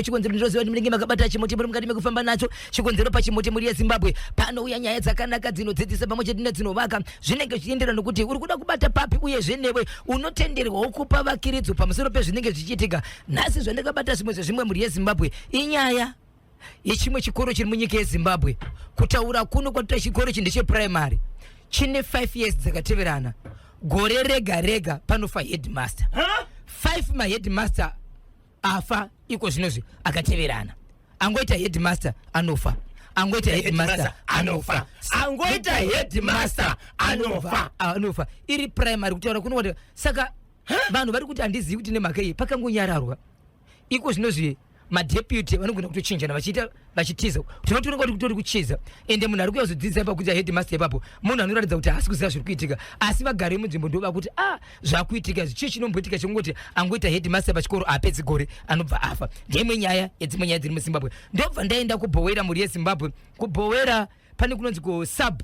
Chikonzero ndinoziva kuti munenge makabata chimuti muri mukati mekufamba nacho. Chikonzero pachimuti mhuri yeZimbabwe panouya nyaya dzakanaka dzinodzidzisa pamwe chete nedzinovaka. Zvinenge zvichienderana nokuti uri kuda kubata papi uyezve newe unotenderwawo kupa vakiridzo pamusoro pezvinenge zvichiitika. Nhasi zvandakabata zvimwe zvezvimwe mhuri yeZimbabwe inyaya yechimwe chikoro chiri munyika yeZimbabwe. Kutaura kuno kwatoita chikoro ichi ndechepuraimari chine 5 years dzakateverana. Gore rega rega panofa headmaster. 5 maheadmaster afa iko zvinozvi akateverana angoita headmaster anofa angoita headmaster anofa angoita headmaster anofa anofa iri primary kutaura kuno saka vanhu vari kuti handizivi kuti nemhaka iyi pakangonyararwa iko zvinozvi madeputy vanogona kutochinjana vachiita vachitiza tinotoona kuti kutori kuchiza ende munhu ari kuuya kuzodzidzisa ipapo kuita headmaster ipapo munhu anoratidza kuti haasi kuziva zviri kuitika asi vagari vemunzvimbo ndo vakuti a ah, zvakuitika izvi chii chinomboitika chekungoti angoita headmaster pachikoro apedzi gore anobva afa ndeimwe nyaya yedzimwe nyaya dziri muzimbabwe ndobva ndaenda kubhowera mhuri yezimbabwe kubhowera pane kunonzi kusub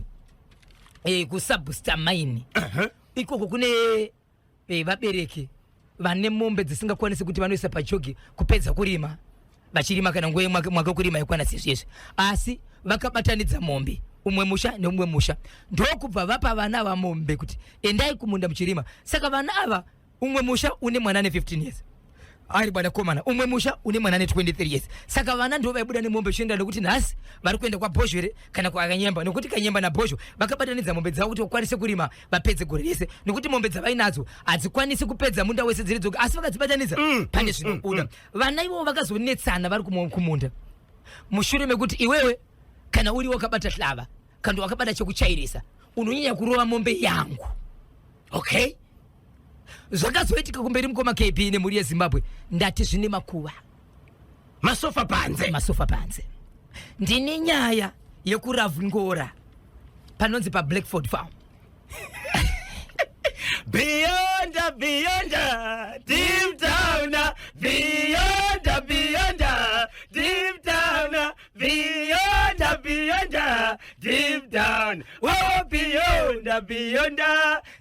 eh, kusubstar mine ikoko kune eh, vabereki vane mombe dzisingakwanisi kuti vanoisa pajogi kupedza kurima vachirima kana nguva yemwaka wekurima yakwana sezvezvi asi vakabatanidza mombe umwe musha neumwe musha ndokubva vapa vana ava mombe kuti endai kumunda muchirima saka vana ava umwe musha une mwana ane 15 years ari bwanakomana umwe musha une mwana ane 23 years saka vana ndo vaibuda nemombe chienda nekuti nhasi vari kuenda kwabhozho here kana kwakanyemba nekuti kanyemba nabhozho vakabatanidza mombe dzavo kuti vakwanise kurima vapedze gore rese nekuti mombe dzavainadzo hadzikwanisi kupedza munda wese dziri dzoga asi vakadzibatanidza pane zvinobuda vana ivovo vakazonetsana vari kumunda mushure mekuti iwewe kana uri wakabata hlava kana wakabata chekuchairisa unonyanya kurova mombe yangu okay zvakazoitika kumberi mukoma kb nemhuri yezimbabwe ndati zvine makuva masofa panze masofa panze ndine nyaya yekuravngora panonzi pablackford farm Beyond, beyond, deep down, beyond, beyond, deep down, beyond, beyond, deep down, oh, beyond, beyond,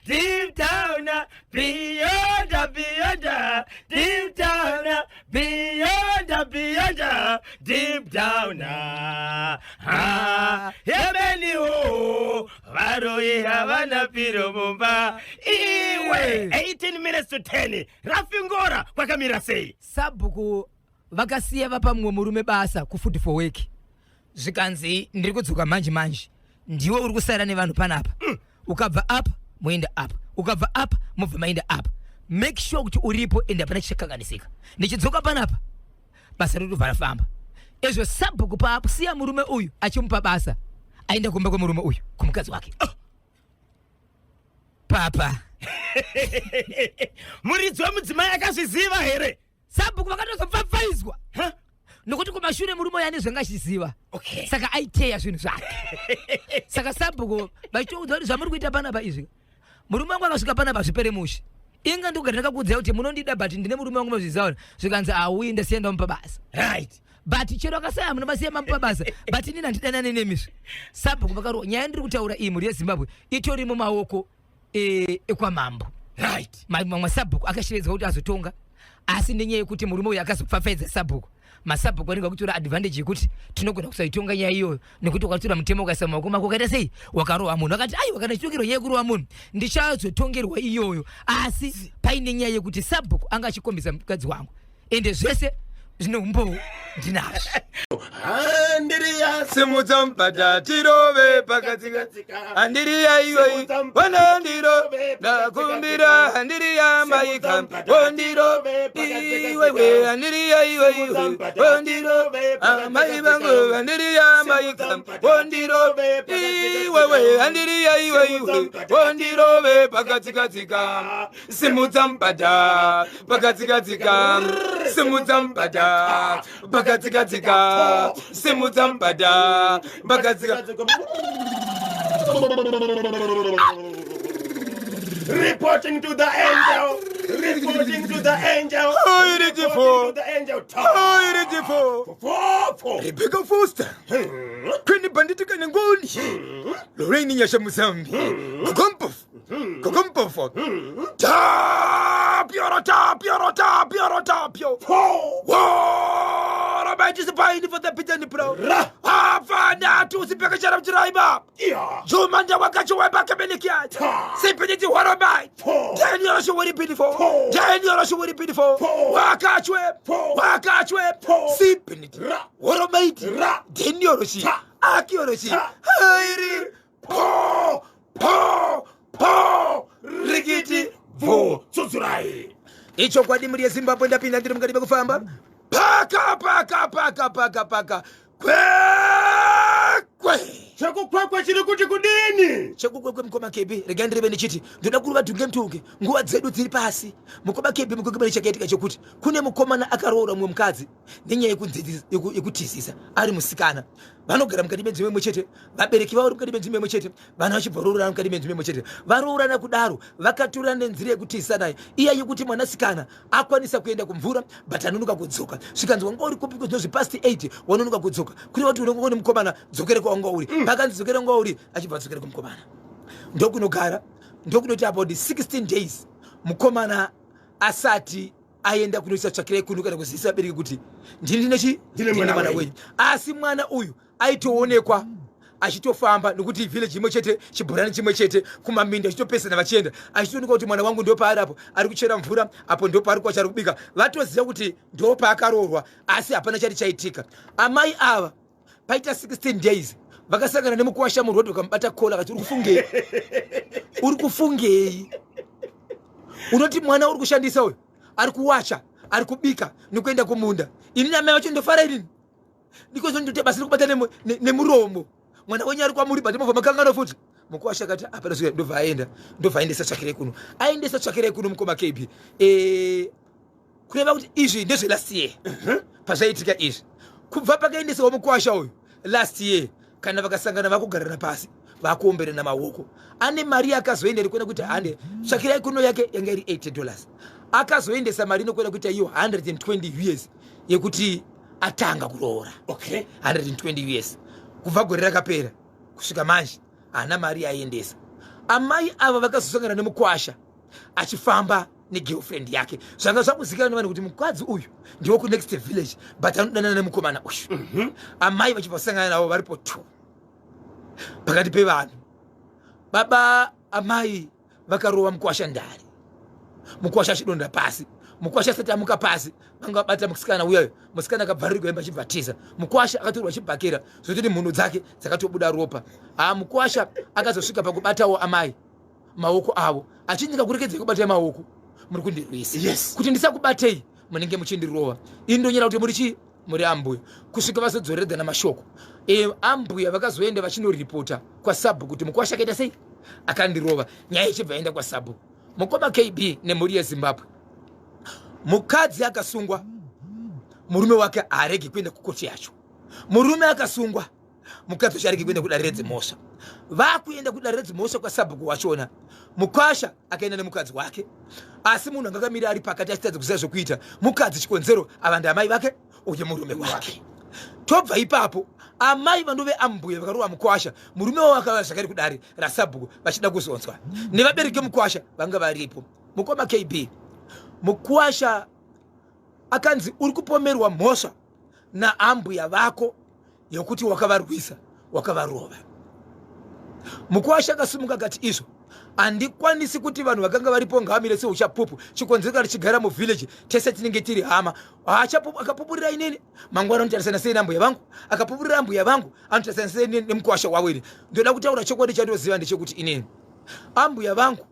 deep down, beyond, beyond, deep down, beyond, beyond, deep down. Ah, yemeni oh, varoyi havana piro mumba iwe 18 minutes to 10 rafingora kwakamira sei sabhuku vakasiya vapa mumwe murume basa kufood for work zvikanzi ndiri kudzoka manje manje ndiwe uri kusara nevanhu panapa ukabva apa moenda apa ukabva apa mobva maenda apa make sure kuti uripo ende hapana chichakanganisika ndichidzoka panapa basa riri kubva rafamba ezvo sabhuku paasiya murume uyu achimupa basa aenda kumba kwemurume uyu kumukadzi wake oh. papa muridzi wemudzimai akazviziva here sabhuku vakatozopfapfaidzwa nokuti kumashure murume uyu ane zvanga achiziva okay. saka aiteya zvinhu zvake saka sabhuku vachitoudza kuti zvamuri kuita panapa izvi murume wangu akasvika panapa zvipere mushe inga ndikugara ndakakuudzai kuti munondida but ndine murume wangu mazviziva zvikanzi auyi ndasiya ndamupa basa right but chero akasaya muna masiya mamupa basa but inini handidanane nemisve sabhuku vakarohwa nyaya ndiri kutaura iyi mhuri yezimbabwe itori mumaoko e, ekwamambo right mamwe masabhuku akashevedzwa kuti azotonga asi nenyaya yekuti murume uyu akazopfapfaidza sabhuku masabhuku anenge akutora advantage yekuti tinogona kusaitonga nyaya iyoyo nekuti ukatora mutemo ukaisa mumaoko mako ukaita sei wakarova munhu akati aiwa kana chitongerwa nyaya yekurova munhu ndichazotongerwa iyoyo asi paine nyaya yekuti sabhuku anga achikombisa mukadzi wangu ende zvese zvine umbowo ndinazvo Andiriya simudza mubhadha tirove pakatsika Andiriya iyoyi wana ndiro ndakumbira Andiriya maika wondiro iwewe Andiriya iyoyi wondiro amai vangu Andiriya maika wondiro iwewe Andiriya iyoyi wondirove pakatsikatsika simudza mubhadha pakatsikatsika simudza mubhadha pakatsikatsika simudza mubhadha pakatsika Reporting to the angel. Reporting to the angel. Reporting to the angel. Four. Rebecca Foster. Queen Bandit Kanangoni. Lorraine Nyasha Musambi. Gogompov. Gogompofo. Tapio, tapio, tapio, tapio. Whoa! It is for the beaten pro. Ra. Hapana tusipekechera mchiraiba. Iya. Jumanda wakachiweba kebelikia. Ta. Sipiniti warabai. Po. Daniel shuwiri beautiful. Po. Daniel shuwiri beautiful. Po. Wakachwe. Po. Wakachwe. Po. Sipiniti. Ra. Woromaiti. Ra. Daniel shi. Ta. Akioroshi. Ta. Hairi. Po. Po. Po. Rikiti. Bvu. Tsutsurai. Ichokwadi mhuri yeZimbabwe, ndapinda ndiri mukati mekufamba. Paka paka paka paka paka. Kwekwe. Chekukwekwe chiri kuti kudini? Chekukwekwe mukoma Kebi, regai ndireve ndichiti ndoda kurova dhunge mutunge, nguva dzedu dziri pasi. Mukoma Kebi, mukwekwe chakaitika chekuti kune mukomana akaroora mumwe mukadzi nenyaya yekutizisa ari musikana. Vanogara mukati menzvimbo imwe chete, vabereki vavo vari mukati menzvimbo imwe chete, vana vachibva roorana mukati menzvimbo imwe chete. Varoorana kudaro vakatorana nenzira yekutizisa nayo iya yekuti mwanasikana akwanisa kuenda kumvura but anonoka kudzoka. Zvikanzi wanga uri kupi zvinozvi past 8 wanonoka kudzoka, kureva kuti unenge une mukomana, dzokere kwawanga uri. Pakanzi dzokere wanga uri, achibva adzokere kumukomana, ndokunogara, ndokunoti about 16 days mukomana asati aenda kunoisa tsvakirai kuno kana kuzivisa vabereki kuti ndini ndine Ndine mwana mwana wenyu. wenyu. Asi mwana uyu aitoonekwa achitofamba nekuti village imwe chete, chibhorani chimwe chete, kumaminda achitopesana vachienda, achitoonekwa kuti mwana wangu ndopaari apo ari kuchera mvura, apo ndopaari kwacho ari kubika. Vatoziva kuti ndopaakaroorwa, asi hapana chati chaitika. Amai ava paita 16 days vakasangana nemukuwasha murodhi, vakamubata kola, akati uri kufungei? Uri kufungei? Unoti mwana uri kushandisa uyu ari kuwacha, ari kubika nekuenda kumunda, ini namai vacho ndofara inini ndikozondoita basa rekubata nemuromo. Mwana wenyu ari kwamuri, but movha makangano futi. Mukuwasha akati hapana zvika, ndobva aenda, ndobva aendesa tsvakirai kuno, aendesa tsvakirai kuno. Mukoma KB, kureva kuti izvi ndezvelast year pazvaitika izvi. Kubva pakaendesewa mukuwasha uyu last year, kana vakasangana vakugarana pasi, vakuomberana maoko. Ane mari yakazoenda iri kuenda kuti hande tsvakirai kuno yake yanga iri $80. Akazoendesa mari inokuenda kuita iyo 120 US yekuti atanga kuroora. 120 US kubva gore rakapera kusvika manje haana mari yaaiendesa. Amai ava vakazosangana nemukwasha achifamba negirlfriend yake. Zvanga zvakuzikanwa nevanhu kuti mukadzi uyu ndiwo kunext village, but anodanana nemukomana uyu. Amai vachibva vasangana navo varipo two pakati pevanhu. Baba amai vakarova mukwasha ndari, mukwasha achidonda pasi. Mukwasha asati amuka pasi, vanga vabata musikana uyayo. Musikana akabvarirwa hembe achibva tiza. Mukwasha akatorwa chibhakera zvototi mhuno dzake dzakatobuda ropa. Ha, mukwasha akazosvika pakubatawo amai maoko avo, achiti ndikakurekedzei kubatai maoko muri kundirwisa. Kuti ndisakubatei munenge muchindirova, ini ndonyera kuti muri chii, muri ambuya. Kusvika vazodzoreredzana mashoko. Ambuya vakazoenda vachinoripota kwasabhu kuti mukwasha akaita sei, akandirova. Nyaya ichibva yaenda kwasabhu. Mukoma KB nemhuri yeZimbabwe, mukadzi akasungwa, murume wake haaregi kuenda kukoti yacho. Murume akasungwa, mukadzi wacho arege kuenda kudare redzimhosva. Vakuenda kudare redzimhosva kwasabhuku wachona, mukwasha akaenda nemukadzi wake, asi munhu anga akamira ari pakati achitadza kuziva zvokuita mukadzi. Chikonzero ava ndamai vake uye murume wake. Tobva ipapo, amai vanove ambuya vakarova mukwasha, murume wavo akava zvakare kudare rasabhuku vachida kuzonzwa nevabereki vemukwasha vanga varipo. Mukoma KB, mukwasha akanzi uri kupomerwa mhosva naambuya vako yokuti wakavarwisa, wakavarova. Mukwasha akasimuka akati izvo handikwanisi kuti vanhu vakanga varipo ngavamire seuchapupu. Chikonzero kana tichigara muvillage tese tinenge tiri hama. Akapupurira inini, mangwana anotarisana sei nambuya vangu? Akapupurira ambuya vangu, anotarisana sei nemukwasha wavo? Ini ndoda kutaura chokwadi chandoziva ndechekuti inini ambuya vangu,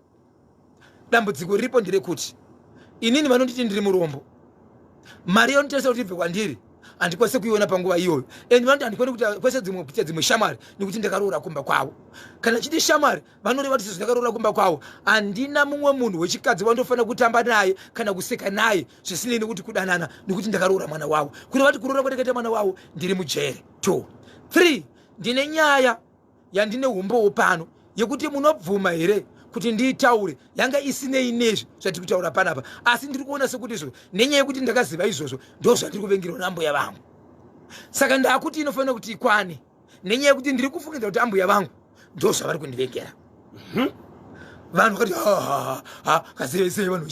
dambudziko riripo nderekuti inini vanonditi ndiri murombo. Mari yanotarisa kuti ibve kwandiri handikwanisi kuiona panguva iyoyo, and vanoti handikwani kuita kwese dzimwe kuita dzimwe shamwari nekuti ndakaroora kumba kwavo. Kana chiti shamwari, vanoreva kuti sezvo ndakaroora kumba kwavo, handina mumwe munhu wechikadzi wandofanira kutamba naye kana kuseka naye zvisinei nekuti kudanana, nekuti ndakaroora mwana wavo. Kureva kuti kuroora kwandakaita mwana wavo ndiri mujere. 2 3 ndine nyaya yandine umbowo pano yekuti munobvuma here kuti ndiitaure, yanga isinei nezvi zvatiri kutaura panapa, asi ndiri kuona sekuti izvo nenyaya yekuti ndakaziva izvozvo ndo zvandiri kuvengerwa nambuya vangu. Saka ndakuti inofanira kuti ikwane nenyaya yekuti ndiri kufungidza kuti ambuya vangu ndo zvavari kundivengera. Vanhu vakati kazivesei vanhu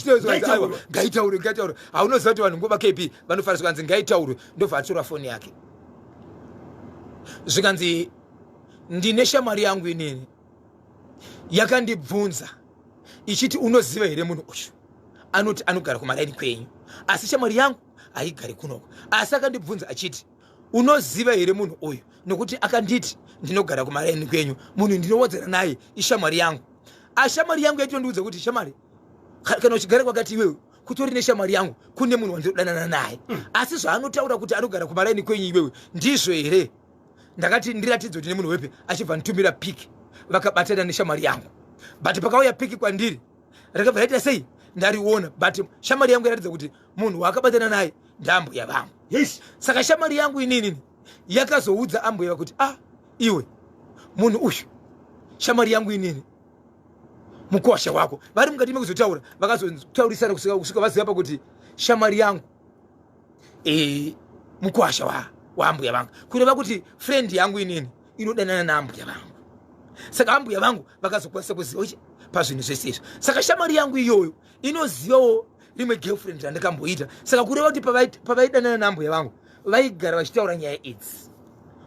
aiwa, ngaitaurwe, ngaitaurwe. Haunoziva kuti vanhu nguva kp vanofanira zvikanzi ngaitaurwe. Ndobva atora foni yake, zvikanzi ndine shamwari yangu inini yakandibvunza ichiti unoziva here munhu uyu anoti anogara kumaraini kwenyu, asi shamwari yangu haigari kunoko, asi akandibvunza achiti unoziva here munhu uyu, nokuti akanditi ndinogara kumaraini kwenyu, munhu ndinowadzana naye ishamwari yangu. Ashamwari yangu yaitondiudza kuti shamwari, kana uchigara kwakati iwewe kutori neshamwari yangu, kune munhu wandinodanana naye, asi zvaanotaura kuti anogara kumaraini kwenyu iwewe ndizvo here? Ndakati ndiratidze kuti nemunhu wepi. Achibva nditumira pic vakabatana neshamwari yangu, but pakauya pic kwandiri rakabva raita sei ndariona, but shamwari yangu yaratidza kuti munhu waakabatana naye ndaambuya vangu. Saka shamwari yangu inini yakazoudza ambuya kuti ah, iwe munhu uyu shamwari yangu inini mukwasha wako. Vari mukati mekuzotaura, vakazotaurisana kusvika vaziva pakuti shamwari yangu mukwasha waambuya vangu, kureva kuti friend yangu inini inodanana naambuya vangu. Saka ambuya vangu vakazokwanisa kuziva pazvinhu zvese izvo. Saka shamwari yangu iyoyo inozivawo rimwe girlfriend randakamboita. Saka kureva kuti pavaidanana naambuya vangu vaigara vachitaura nyaya idzi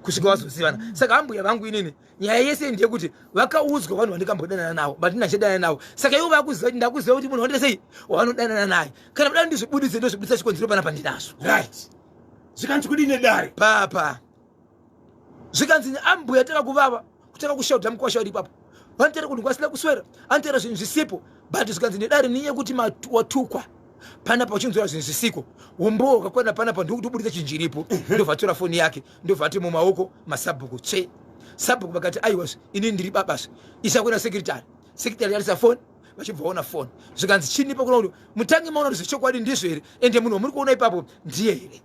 kusvika vazozivana. Saka ambuya vangu inini nyaya yese ndeyekuti vakaudzwa vanhu vandikambodanana navo, but ndinachidanana navo. Saka ivo vakuziva kuti ndakuziva kuti munhu wandita sei wavanodanana naye. Kana muda ndizvibuditse, ndozvibuditsa, chikonzero panapa ndinazvo. Right, zvikanzi kudini dare? Papa zvikanzi ambuya taka kuvava kutanga kushaudha mukwasha uri ipapo, vanotaura kunhu kwasina kuswera, anotaura zvinhu zvisipo. But zvikanzi nedare niye kuti watukwa panapa uchinzora zvinhu zvisiko, umbowo wakakwana panapa, ndokutobudisa chinhu chiripo. Ndobva atora foni yake, ndobva ati mumaoko masabhuku tsve. Sabhuku vakati aiwazve, inini ndiri babazve, isa kuenda secretary. Secretary yarisa foni, vachibva vaona foni, zvikanzi chinipa kuna kuti mutange maona kuti zvechokwadi ndizvo here, ende munhu wamuri kuona ipapo ndiye here?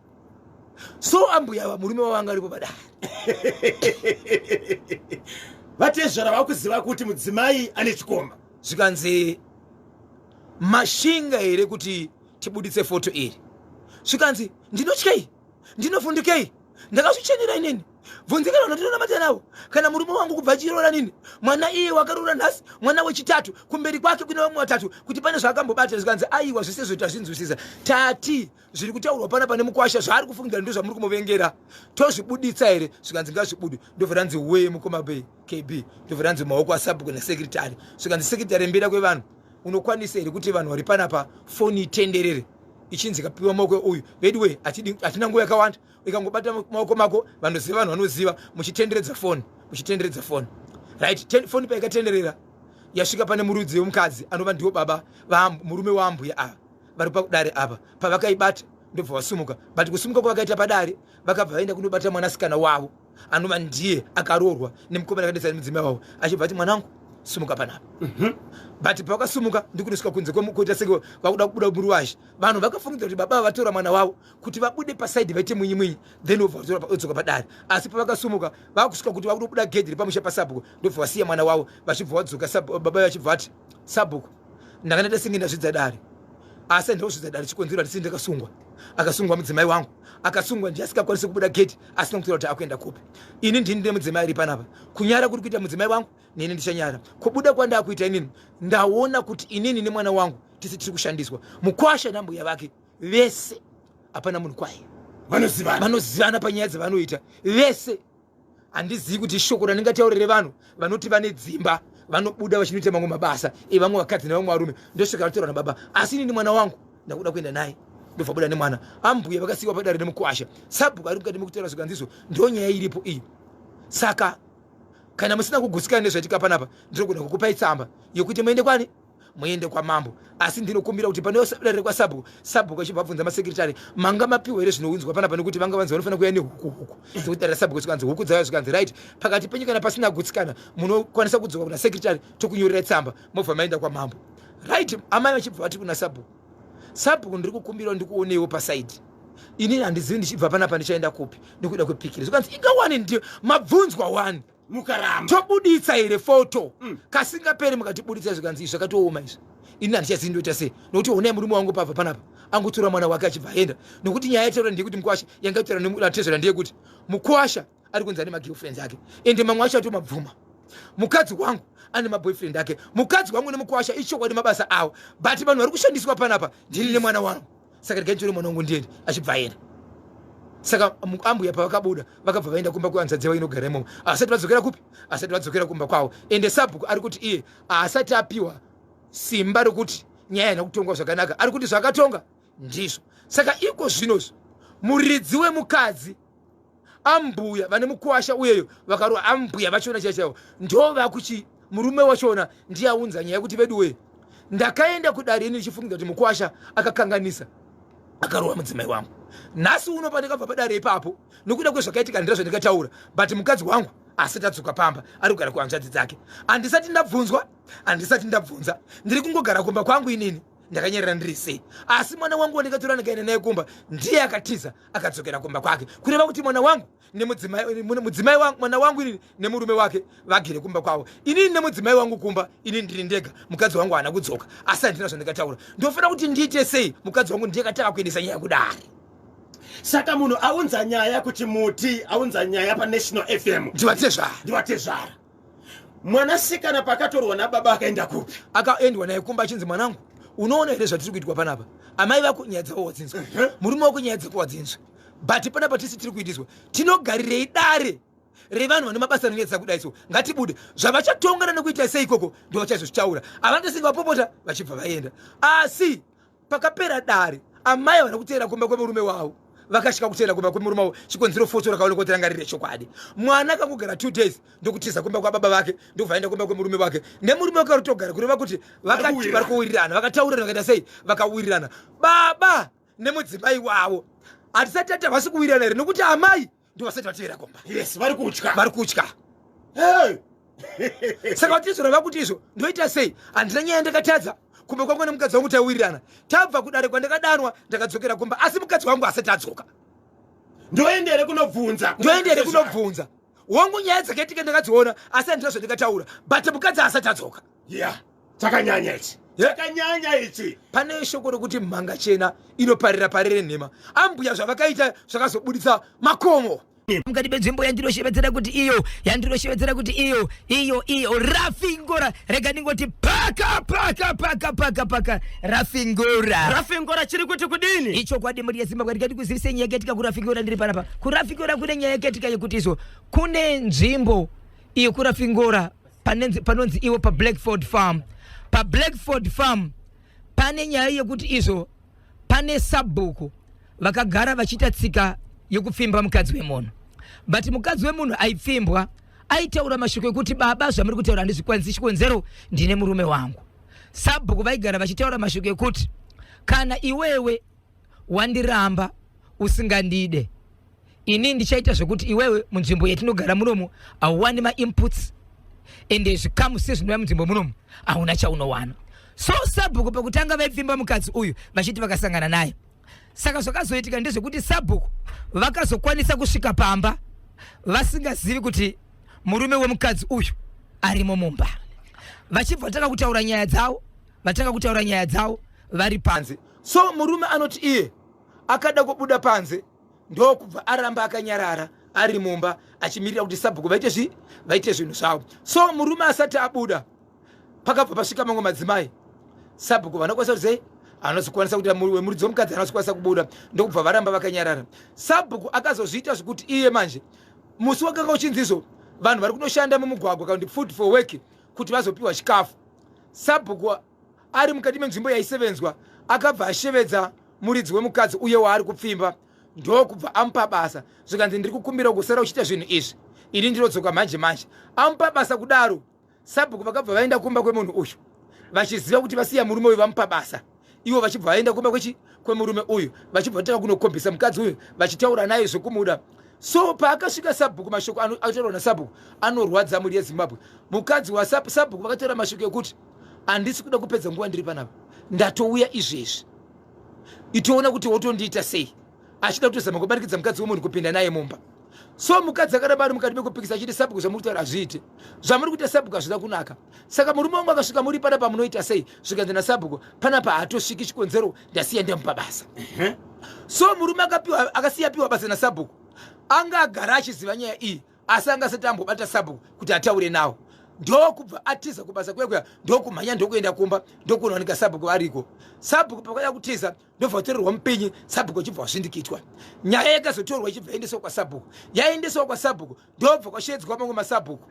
So ambuya ava murume wavo anga aripo padare. Vatezvara vakuziva kuti mudzimai ane chikomba. Zvikanzi mashinga here kuti tibuditse foto iri? Zvikanzi ndinotyei, ndinovhundukei, ndakazvichenera inini, bvunzikana vanhu ndinonamata navo, kana murume wangu kubva achiroora nini mwana iye wakaroora nhasi mwana wechitatu, kumberi kwake kune vamwe vatatu, kuti pane zvaakambobata. Zvikanzi aiwa, zvese zvo tazvinzwisisa, tati zviri kutaurwa pana pane mukwasha zvaari kufungidzira ndo zvamuri kumuvengera, tozvibuditsa here? Zvikanzi ngazvibude. Ndobva ranzi we mukoma be KB, ndobva ranzi maoko asabhuku nesekretary. Zvikanzi sekretary mbira kwevanhu, unokwanisa here kuti vanhu vari panapa foni itenderere ichinzi ikapiwa maoko uyu? Veduwe, hatina nguva yakawanda, ikangobata maoko mako vanoziva, vanhu vanoziva, muchitenderedza foni, muchitenderedza foni. Right, foni paikatenderera yasvika pane murudzi wemukadzi anova ndiwo baba murume waambuya ava vari pakudare apa, pavakaibata ndobva vasumuka. But kusumuka kwavakaita padare, vakabva vaenda kunobata mwanasikana wavo anova ndiye akaroorwa nemukomana akadetsa nemudzimai wavo, achibva ati mwanangu sumuka panapa. But pavakasumuka ndikunosvika kunze kuita senge vakuda kubuda muruvazhe, vanhu vakafungidzira kuti baba vatora mwana wavo kuti vabude pasaidi vaite mwinyi mwinyi, then wobva padare. Asi pavakasumuka vakusvika kuti vakutobuda gedhi repamusha pasabhuku, ndobva vasiya mwana wavo, vachibva vadzoka. Baba vachibva vati sabhuku, ndakandaita senge ndazvidza dare, asi handina dare, chikonzero handisi ndakasungwa, akasungwa mudzimai wangu, akasungwa ndiye asingakwanisi kubuda gate asina kutaura kuti akuenda kupi. Ini ndini ndine mudzimai ari panapa, kunyara kuri kuita mudzimai wangu neni ndichanyara. Kubuda kwandakuita inini, ndaona kuti inini nemwana wangu tisi tiri kushandiswa. Mukwasha nambuya vake vese hapana munhu kwaye, vanozivana, vanozivana panyaya dzavanoita vese. Handizivi kuti shoko randingataurire vanhu vanoti vane dzimba vanobuda vachinoita mamwe mabasa evamwe vakadzi nevamwe varume, ndosvika vataura nababa, asi inini mwana wangu ndakuda kuenda naye, ndobva buda nemwana. Ambuya vakasiyiwa padare nemukwasha, sabhuku ari mukati mekutaura zvikanzizo ndo nyaya iripo iyi. Saka kana musina kugutsikana nezvaitika panapa, ndinogona kukupai tsamba yekuti muende kwani, muende kwamambo, asi ndinokumbira kuti pane dare kwasabhuku. Sabhuku achibva abvunza masekretary, manga mapiwa here zvinounzwa panapa? Nekuti vanga vanzi vanofanira kuuya nehuku, huku dzekuti dare rasabhuku. Zvikanzi huku dzauya. Zvikanzi right, pakati penyu kana pasina gutsikana munokwanisa kudzoka kuna sekretary, tokunyorera tsamba, mobva maenda kwamambo. Right, amai vachibva vati kuna sabhuku, sabhuku ndiri kukumbira ndikuonewo pasaidi, inini handizivi ndichibva panapa ndichaenda kupi nekuda kwepikiri. Zvikanzi ingawani ndiyo mabvunzwa wani mukaramba, tobuditsa here foto kasingaperi mukatibuditsa? Zvikanzi izvi zvakatooma izvi, ini handichazivi ndoita sei, nokuti onai murume wangu pabva panapa angotora mwana wake achibva aenda, nokuti nyaya yataura ndeyekuti mukwasha yanga itaura natezvera ndeyekuti mukwasha ari kunzi ane magirlfriends ake, ende mamwe acho atomabvuma. Mukadzi wangu ane maboyfriend ake. Mukadzi wangu nemukwasha ichokwadi mabasa avo, but vanhu vari kushandiswa panapa ndini nemwana wangu. Saka regai nditore mwana wangu ndiende. Achibva aenda. Saka ambuya pavakabuda vakabva vaenda kumba kwehanzvadzi yavo inogara imomo. Asati vadzokera kupi? Asati vadzokera kumba kwavo. Ende sabhuku ari kuti iye haasati apiwa simba rekuti nyaya haina kutongwa zvakanaka. Ari kuti zvakatonga ndizvo. Saka iko zvinozvi muridzi wemukadzi, ambuya vane mukwasha uyeyo vakaroa ambuya vachona chaivo chaivo ndo vakuchi murume wachona ndiye aunza nyaya yekuti veduwee ndakaenda kudare ini ndichifungidza kuti mukwasha akakanganisa akarowa mudzimai wangu. Nhasi uno pandakabva padare ipapo nokuda kwezvakaitika handina zvandikataura, but mukadzi wangu asati adzoka pamba, ari kugara kuhanzvadzi dzake. Handisati ndabvunzwa, handisati ndabvunza, ndiri kungogara kumba kwangu inini ndakanyarara ndiri sei. Asi mwana wangu wandikatora ndikaenda naye kumba ndiye akatiza akadzokera kumba kwake, kureva kuti mwana wangu nemudzimai, mudzimai wangu, mwana wangu inini nemurume wake vagere kumba kwavo, inini nemudzimai wangu kumba, inini ndiri ndega, mukadzi wangu haana kudzoka. Asi handina zvandikataura, ndofanira kuti ndiite sei? Mukadzi wangu ndiye akatanga kuendesa nyaya kudare. Saka munhu aunza nyaya kuchimuti, aunza nyaya paNational FM, ndivatezvara, ndivatezvara. Mwanasikana pakatorwa nababa akaenda kupi? Akaendwa naye kumba achinzi, mwanangu, unoona here zvatiri kuitwa panapa? Amai vako nyaya dzavo wadzinzwa, murume wako nyaya dzako wadzinzwa, but panapa tisi tiri kuitiswa. Tinogarirei dare revanhu vane mabasa anonyadzisa kudai? So ngatibude. Zvavachatongana nekuita sei ikoko ndo vachazozvitaura. Havanotosinga vapopota vachibva vaenda. Asi pakapera dare amai havana kuteera kumba kwemurume wavo. Vakasvika kuteera kumba kwemurume wavo, chikonzero foto rakaonekwa kuti ranga riri chokwadi. Mwana akangogara 2 days ndokutiza kumba kwababa vake, ndokubva aenda kumba kwemurume wake nemurume wake varitogara, kureva kuti vakati vari kuwirirana, vakataurirana, vakaita sei, vakawirirana. Baba nemudzimai wavo hatisati tati havasi kuwirirana here, nokuti amai ndo vasati vateera kumba. Yes, vari kutya, vari kutya. Hey! Saka vatizora vakuti izvo ndoita sei? Handina nyaya ndakatadza. Kumba kwangu nemukadzi wangu taiwirirana. Tabva kudare kwandakadanwa ndakadzokera kumba, asi mukadzi wangu asati adzoka. Ndoende here kunobvunza? Ndoende here kunobvunza? Wangu nyaya dzakaitika ndakadziona, asi handina zvandikataura, but mukadzi asati adzoka. Yeah, chakanyanya ichi, chakanyanya ichi. Pane shoko rokuti mhanga chena inoparira parere nhema. Ambuya zvavakaita zvakazobuditsa makomo mukati penzvimbo yandinoshevedzera kuti iyo, yandinoshevedzera kuti iyo, iyo, iyo Rafingora. Rega ndingoti paka paka paka paka paka Rafingora. Rafingora chiri kuti kudini? Ichokwadi muri yeZimbabwe, ndikati kuzivise nyaya yakaitika kuRafingora. Ndiri panapa kuRafingora, kune nyaya yakaitika yekuti izvo kune nzvimbo iyo kuRafingora panonzi iwo paBlackford Farm. PaBlackford Farm pane nyaya yekuti izvo pane sabhuku vakagara vachiita tsika yekupfimba mukadzi wemunhu, but mukadzi wemunhu aipfimbwa aitaura mashoko ekuti, baba, zvamuri kutaura handizvikwanisi, chikonzero ndine murume wangu. Sabhuku vaigara vachitaura mashoko ekuti, kana iwewe wandiramba usingandide, ini ndichaita zvekuti iwewe munzvimbo yatinogara munomu hauwani mainputs, ende zvikamu sezvinouya munzvimbo munomu hauna chaunowana. So sabhuku pakutanga vaipfimba mukadzi uyu vachiti vakasangana naye. Saka zvakazoitika ndezvekuti sabhuku vakazokwanisa kusvika pamba vasingazivi kuti murume wemukadzi uyu arimo mumba, vachibva vatanga kutaura nyaya dzavo, vatanga kutaura nyaya dzavo vari panze. So murume anoti iye akada kubuda panze, ndokubva aramba akanyarara ari mumba achimirira kuti sabhuku vaite zvi vaite zvinhu zvavo. So murume asati abuda, pakabva pasvika mamwe madzimai. Sabhuku vanokwanisa kuti sei anozokwanisa kuti wemuridzi wemukadzi anozokwanisa kubuda, ndokubva varamba vakanyarara. Sabhuku akazozviita zvekuti iye manje musi wakanga uchinzi izvo vanhu vari kunoshanda mumugwagwa kana kuti food for work kuti vazopiwa chikafu, sabhuku ari mukati menzvimbo yaisevenzwa akabva ashevedza muridzi wemukadzi uye waari kupfimba, ndokubva amupa basa. Zvikanzi, ndiri kukumbira kusara uchiita zvinhu izvi, ini ndinodzoka manje manje. Amupa basa kudaro, sabhuku vakabva vaenda kumba kwemunhu uyu vachiziva kuti vasiya murume uyu vamupa basa. Ivo vachibva vaenda kumba kwechi kwemurume uyu, vachibva vatanga kunokombisa mukadzi uyu vachitaura naye zvekumuda. So paakasvika sabhuku, mashoko anotaurwa nasabhuku anorwadza mhuri yeZimbabwe. Mukadzi wasabhuku vakataura mashoko ekuti, handisi kuda kupedza nguva ndiri panapa, ndatouya izvezvi, itoona kuti wotondiita sei. Achida kutozama kubarikidza mukadzi wemunhu kupinda naye mumba. So mukadzi akaramba ari mukati mekupikisa achiti, sabhuku, zvamuri kutaura hazviite, zvamuri kuita sabhuku hazvina kunaka. Saka murume wangu akasvika muri panapa munoita sei? Zvikanzi nasabhuku, panapa haatosviki, chikonzero ndasiya ndamupa basa. So murume akapiwa, akasiya apiwa basa nasabhuku, anga agara achiziva nyaya iyi, asi anga asati ambobata sabhuku kuti ataure nawo. Ndokubva atiza kubasa kuya kuya, ndokumhanya, ndokuenda kumba, ndokunowanika sabhuku variko. Sabhuku pakauya kutiza, ndobva vatorerwa mupinyi, sabhuku achibva wasvindikitwa. Nyaya yakazotorwa ichibva yaendeswa kwasabhuku. Yaendeswa kwasabhuku, ndobva kwashedzwa mamwe masabhuku,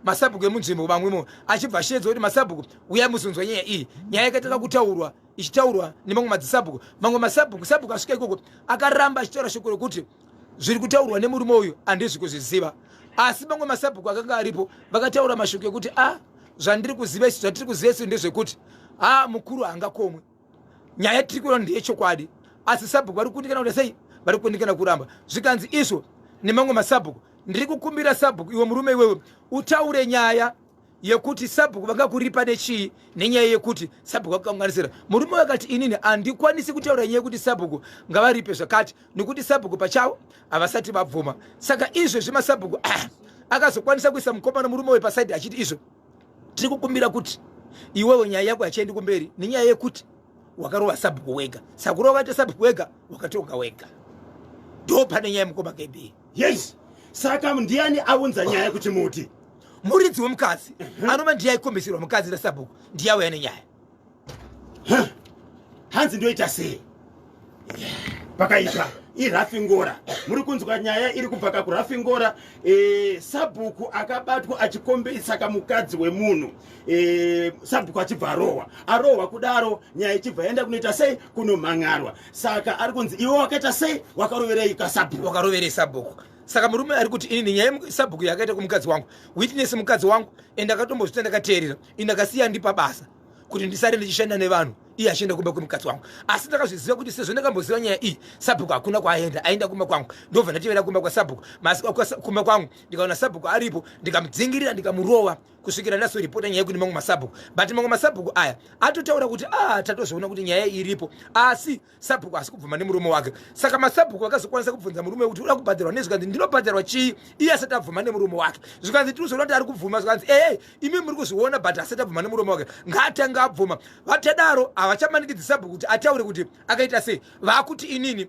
masabhuku emunzvimbo vamwemo, achibva ashedzwa kuti, "Masabhuku, uyai muzonzwa nyaya iyi." Nyaya yakatanga kutaurwa, ichitaurwa nemamwe madzisabhuku, mamwe masabhuku. Sabhuku asvika ikoko, akaramba achitaura shoko rekuti zviri kutaurwa nemurume uyu handizvi kuzviziva. Asi mamwe masabhuku akanga aripo vakataura mashoko ekuti, "A ah, zvandiri kuziva isu, zvatiri kuziva isu ndezvekuti ha, mukuru haangakomwe. Nyaya tiri kuona ndeyechokwadi, asi sabhuku vari kukundikana kuita sei? Vari kukundikana kuramba." Zvikanzi izvo nemamwe masabhuku, "Ndiri kukumbira sabhuku, iwe murume iwewe utaure nyaya yekuti sabhuku vangakuripa nechii, nenyaya yekuti sabhuku vakukanganisira." Murume wakati, "Inini handikwanisi kutaura nyaya yekuti sabhuku ngavaripe zvakati, nekuti sabhuku pachavo havasati vabvuma." Saka izvezvi masabhuku akazokwanisa kuisa mukomana, murume wepasaidi, achiti izvo, "Tiri kukumbira kuti iwewe nyaya yako hachaendi kumberi nenyaya yekuti wakarova sabhuku wega. Saka kurova wakaita sabhuku wega, wakatonga wega." Ndo pane nyaya, mukoma KB. Yes, saka ndiani aunza nyaya kuchimuti? Muridzi wemukadzi, anova ndiye aikombesirwa mukadzi nasabhuku, ndiye auya nenyaya. Hanzi ndoita sei? Pakaipa. Irafingora muri kunzwa, nyaya iri kubva kakurafingora. Sabhuku akabatwa achikombesa kamukadzi wemunhu, sabhuku achibva arohwa. Arohwa kudaro, nyaya ichibva yaenda kunoita sei? Kunomhan'arwa. Saka ari kunzi, "Iwe wakaita sei? Wakaroverei kasabhuku?" Wakaroverei sabhuku? Saka murume ari kuti, "Inini nyaya yesabhuku yakaita kumukadzi wangu, witness mukadzi wangu, ende akatombozvita ndakateerera. Ini ndakasiya ndipa basa kuti ndisare ndichishanda nevanhu, iye achienda kumba kwemukadzi wangu. Asi ndakazviziva kuti sezvo ndakamboziva nyaya iyi, sabhuku hakuna kwaaenda, aenda kumba kwangu. Ndobva ndatevera kumba kwasabhuku, kumba kwangu, ndikaona sabhuku aripo, ndikamudzingirira, ndikamurova kusvikira ndazoripota nyaya kune mamwe masabhuku. But mamwe masabhuku aya atotaura kuti, 'A ah, tatozoona kuti nyaya iripo, asi sabhuku asi kubvuma nemurume wake.' Saka masabhuku akazokwanisa kubvunza murume kuti uda kubhadharwa nei. Zvikanzi, 'Ndinobhadharwa chii iye asati abvuma nemurume wake?' Zvikanzi, 'Tinozoona kuti ari kubvuma.' Zvikanzi, 'Ee, imi muri kuzviona, but asati abvuma nemurume wake. Ngaatanga abvuma.' Vatadaro, havachamanikidzi sabhuku kuti ataure kuti akaita sei. Vaakuti, 'Inini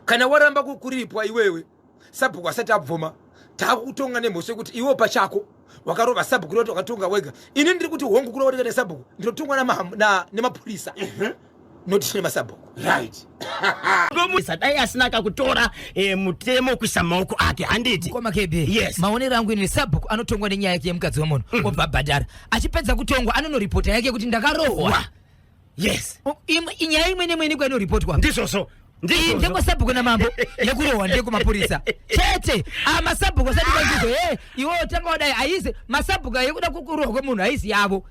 kana waramba kuripwa iwewe, sabhuku asati abvuma, taakukutonga nemhosva yekuti iwewo pachako wakarova sabhuku, roti wakatonga wega.' Ini ndiri kuti hongu, kurova ndikaita sabhuku, ndinotongwa nemapurisa, not nemasabhuku." Right, dai asina kakutora mutemo kuisa maoko ake, handiti? Koma KB. Yes. Maonero angu ini, sabhuku anotongwa nenyaya yake yemukadzi wemunhu, obva abhadhara. Achipedza kutongwa, anonoripota yake kuti ndakarohwa. Inyaya imwe nemwe inenge inoripotwa. Ndizvozvo. Iyi ndekwasabhuku namambo, yekurohwa ndekumapurisa chete. Amasabhuku asati kwaizvozvo, e iwewo tanga wadai. Haisi masabhuku yekuda kurohwa kwemunhu, haisi yavo.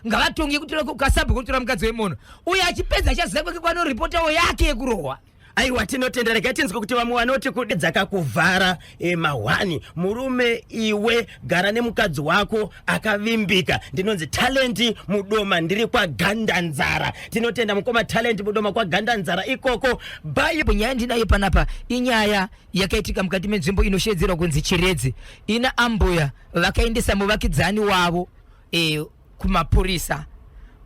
Ngavatonge kutora kasabhuku kutora mukadzi wemunhu uyo. Achipedza, achaziva kwake kwanoripotao yake yekurohwa. Aiwa, tinotenda. Regai tinzwe kuti vamwe vanoti kudedzaka kuvhara mahwani. Murume iwe, gara nemukadzi wako akavimbika. Ndinonzi Talenti Mudoma, ndiri kwaGandanzara. Tinotenda mukoma Talenti Mudoma kwaGandanzara ikoko. Bai. Nyaya ndinayo panapa inyaya yakaitika mukati menzvimbo inoshedzerwa kunzi Chiredzi. Ina ambuya vakaendesa muvakidzani wavo kumapurisa.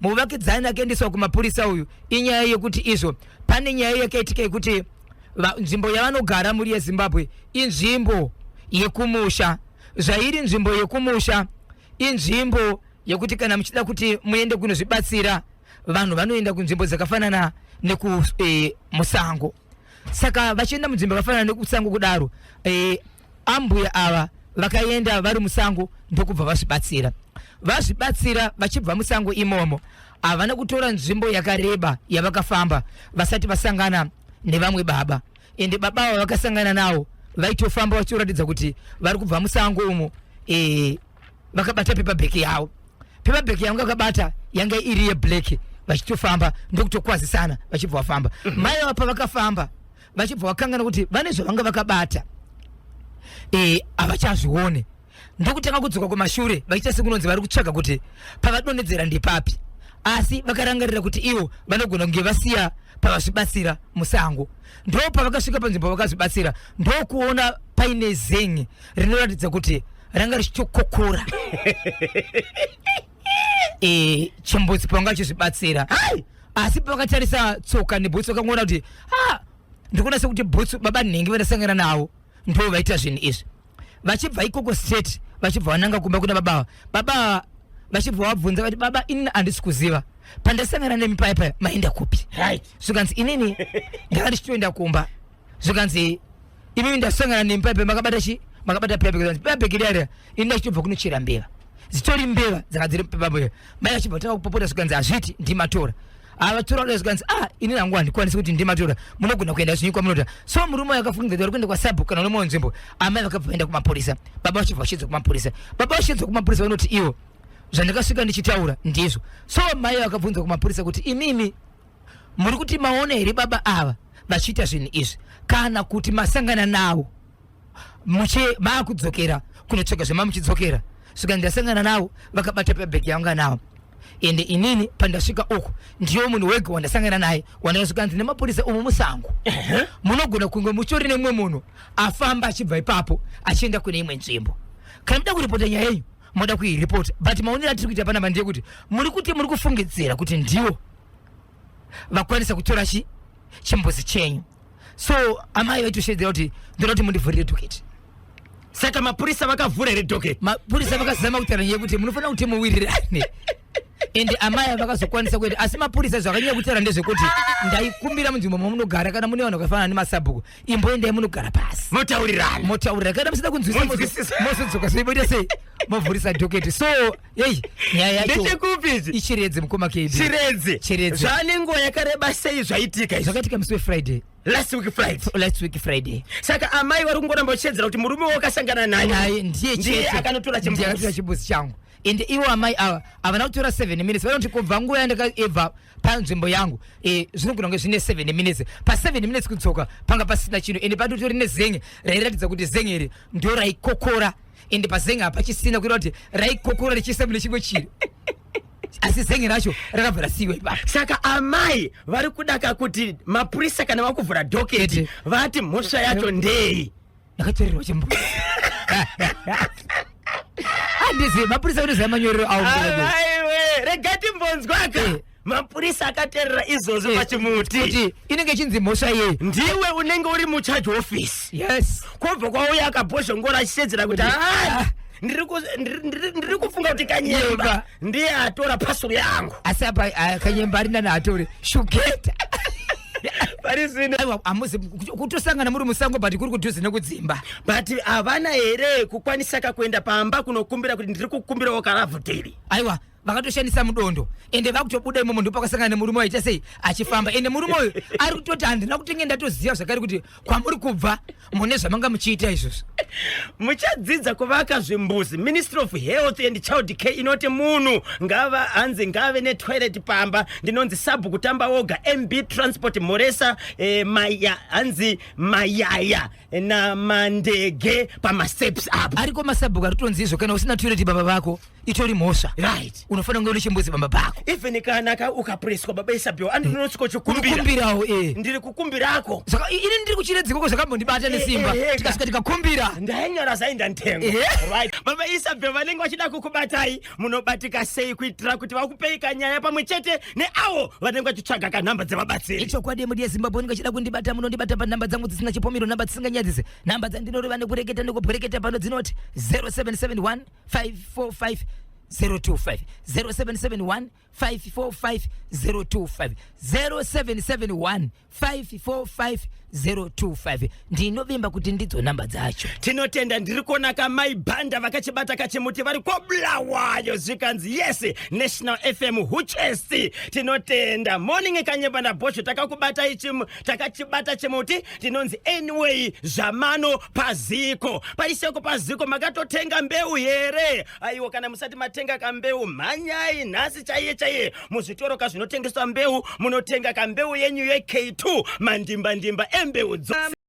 Muvakidzani akaendeswa kumapurisa uyu, inyaya yekuti izvo pane nyaya yakaitika yekuti nzvimbo yavanogara muri yeZimbabwe inzvimbo yekumusha. Zvairi nzvimbo yekumusha, inzvimbo yekuti kana muchida kuti muende kunozvibatsira, vanhu vanoenda kunzvimbo dzakafanana nekumusango. Saka vachienda munzvimbo yakafanana nekusango kudaro, ambuya ava vakaenda vari musango, ndokubva vazvibatsira. Vazvibatsira, vachibva musango imomo, havana kutora nzvimbo yakareba yavakafamba vasati vasangana nevamwe baba. Ende baba ava vakasangana navo vaitofamba vachitoratidza kuti vari kubva musango umo, vakabata paper bag yavo. Paper bag yanga vakabata yanga iri yeblack. Vachitofamba, ndokutokwazisana, vachibva vafamba. Mai ava pavakafamba, vachibva vakangana kuti vane zvavanga vakabata, havachazvione, ndokutanga kudzoka kumashure vachiita sekunonzi vari kutsvaga kuti pavadonhedzera ndepapi. Asi vakarangarira kuti ivo vanogona kunge vasiya pavazvibatsira musango. Ndo pavakasvika panzvimbo vakazvibatsira, ndokuona paine zengi rinoratidza kuti ranga richitokokora chimbudzi pavanga vachizvibatsira. Asi pavakatarisa tsoka nebhutsu, vakangoona kuti, "Ah, ndikuona sekuti bhutsu baba nhingi vandasangana navo ndo vaita zvinhu izvi." Vachibva ikoko straight. Vachibva vananga kumba kuna baba ava. Baba ava vachibva vabvunza vati, "Baba, inini handisi kuziva pandasangana nemi paya paya, maenda kupi?" Zvikanzi, "Inini ndanga ndichitoenda kumba." Zvikanzi, "Imimi ndasangana nemi paya paya makabata chi makabata paper." Zvikanzi, "Paper bag riya, ini ndachitobva kunochera mbeva, zitori mbeva dzanga dziri paper." Mai vachibva tanga kupopota. Zvikanzi, "Hazviti ndimatora avatora kudai." Zvikanzi, "Ah, ini hangu handikwanisi kuti ndimatora, munogona kuenda zvinyi kwamunoda." So murume uyu akafunga kuti vari kuenda kwasabhuku kana unomwe nzvimbo. Amai vakabva vaenda kumapurisa, baba vachibva vachiedza kumapurisa. Baba vachiedza kumapurisa vanoti ivo, "Zvandakasvika ndichitaura ndizvo." So mai vakabvunza kumapurisa kuti, "Imimi muri kuti maona here baba ava vachiita zvinhu izvi, kana kuti masangana navo muche maakudzokera kunotsvaga zvemamuchidzokera?" Svika, "Ndasangana navo vakabata pabhegi yanga navo, ende inini pandasvika uku ndiyo munhu wega wandasangana naye wandasvika." Nemapurisa, "Umu musango munogona kunge muchitori nemumwe munhu afamba achibva ipapo achienda kune imwe nzvimbo. Kana muda kuripota nyaya yenyu, moda kuiripota, but maonero atiri kuita panapa ndeyekuti muri kuti muri kufungidzira kuti ndiwo vakwanisa kutora chimbuzi chenyu." So amai vaitoshedzera kuti, "Ndoda kuti mundivhurire docket." Saka mapurisa vakavhura here docket? Mapurisa vakazama kutaura nyaya yekuti munofanira kuti muwirirane, ende amai vakazokwanisa kuenda. Asi mapurisa zvakanyanya kutaura ndezvekuti, "Ndaikumbira munzvimbo mamunogara, kana mune vanhu vakafanana nemasabhuku, imboendai munogara pasi." Motaurirana. Motaurira. Kana musida kunzwisa, Monzwisisa. mozodzoka. Soiboita sei, movhurisa docket. So yei, nyaya yacho Ndechekupi ichi? Ichiredzi, mukoma KB. Chiredzi. Chiredzi. Zvane nguva yakareba sei zvaitika izvi? Zvakaitika musi weFriday. Last week Friday. Last week Friday. Saka amai vari kungoramba vachiedzera kuti murume wakasangana naye Naye ndiye ndiye chete. Akanotora Ndiye akatotora chimbuzi. Chimbuzi changu. Ende ivo amai ava havana kutora 7 minutes. Vanoti kubva nguva yandakaibva panzvimbo yangu, zvinogona kunge zvine 7 minutes. Pa7 minutes kudzoka panga pasina chinhu, ende patotori nezenge rairatidza kuti zenge iri ndo raikokora, ende pazenge hapachisina, kuita kuti raikokora richiisa mune chimwe chiro, asi zenge racho rakabva rasiyiwa ipapo. Saka amai vari kudaka kuti mapurisa kana vakuvhura docket Ete. vati mhosva yacho ndei? "Ndakatorerwa chimbuzi." Handizivi, mapurisa kunoziva manyorero avo. Aiwe, rega timbonzwaka. Mapurisa akateerera izvozvo pachimuti. Kuti inenge ichinzi mhosva yei? Ndiwe unenge uri mucharge office, kwobva kwauya akabhozhongora achishedzera kuti, "Ah, ndiri kufunga kuti Kanyemba Nyemba. ndiye atora pasuru yangu." Asi apa, ah, Kanyemba ari nani atore shugeta. Pari zvino Aiwa, hamuzi kutosangana muri musango, but kuri kudhuze nekudzimba. But havana here kukwanisaka kuenda pamba kunokumbira kuti, "Ndiri kukumbirawo karavhuteri"? Aiwa, vakatoshandisa mudondo, ende vakutobuda imomo ndopakasangana nemurume waita sei achifamba. Ende murume uyu ari kutoti, "Handina kutenge ndatoziva zvakare kuti kwamuri kubva mune zvamanga muchiita izvozvo." Muchadzidza kuvaka zvimbuzi. Ministry of Health and Child Care inoti munhu ngava hanzi ngave netoilet pamba. Ndinonzi Sabhu kutamba woga, MB Transport Moresa, maya, hanzi mayaya namandege pamasteps apo. Ariko masabhuku ari kutonzi izvo, kana usina toilet baba vako, itori mhosva. Unofanira kunge une chimbuzi pamba pako. Even kana ukapreswa, baba Isabel, andinosvika uchikumbira. Unokumbirawo, e. "Ndiri kukumbirako." Saka ini ndiri kuChiredzi koko, zvakambondibata nesimba. Tikasvika tikakumbira. Ndainyora zainda ntengo. Right, baba Isabel, vanenge vachida kukubatai, munobatika sei kuitira kuti vakupei kanyaya pamwe chete neavo vanenge vachitsvaga kanhamba dzevabatsiri? Ichokwadi, mudi yeZimbabwe, unenge achida kundibata, munondibata panhamba dzangu dzisina chipomero, nhamba dzisinganyadzise, nhamba dzandinoreva nekureketa nekubwereketa pano dzinoti 0771 545 025, 0771 545 025, 0771 545 025. Ndinovimba kuti ndidzo nhamba dzacho. Tinotenda. Ndiri kuona kamai Bhanda vakachibata kachimuti vari koBulawayo. Zvikanzi, "Yes, National FM huchesi." Tinotenda. "Morning Kanyemba naBhosho, takakubata ichi, takachibata chimuti." Tinonzi anyway zvamano paziko paiseko paziko. Makatotenga mbeu here? Aiwa, kana musati matenga kambeu, mhanyai nhasi chaiye chaiye muzvitoro kazvinotengeswa mbeu, munotenga kambeu yenyu yek2, mandimbandimba embeu dzo.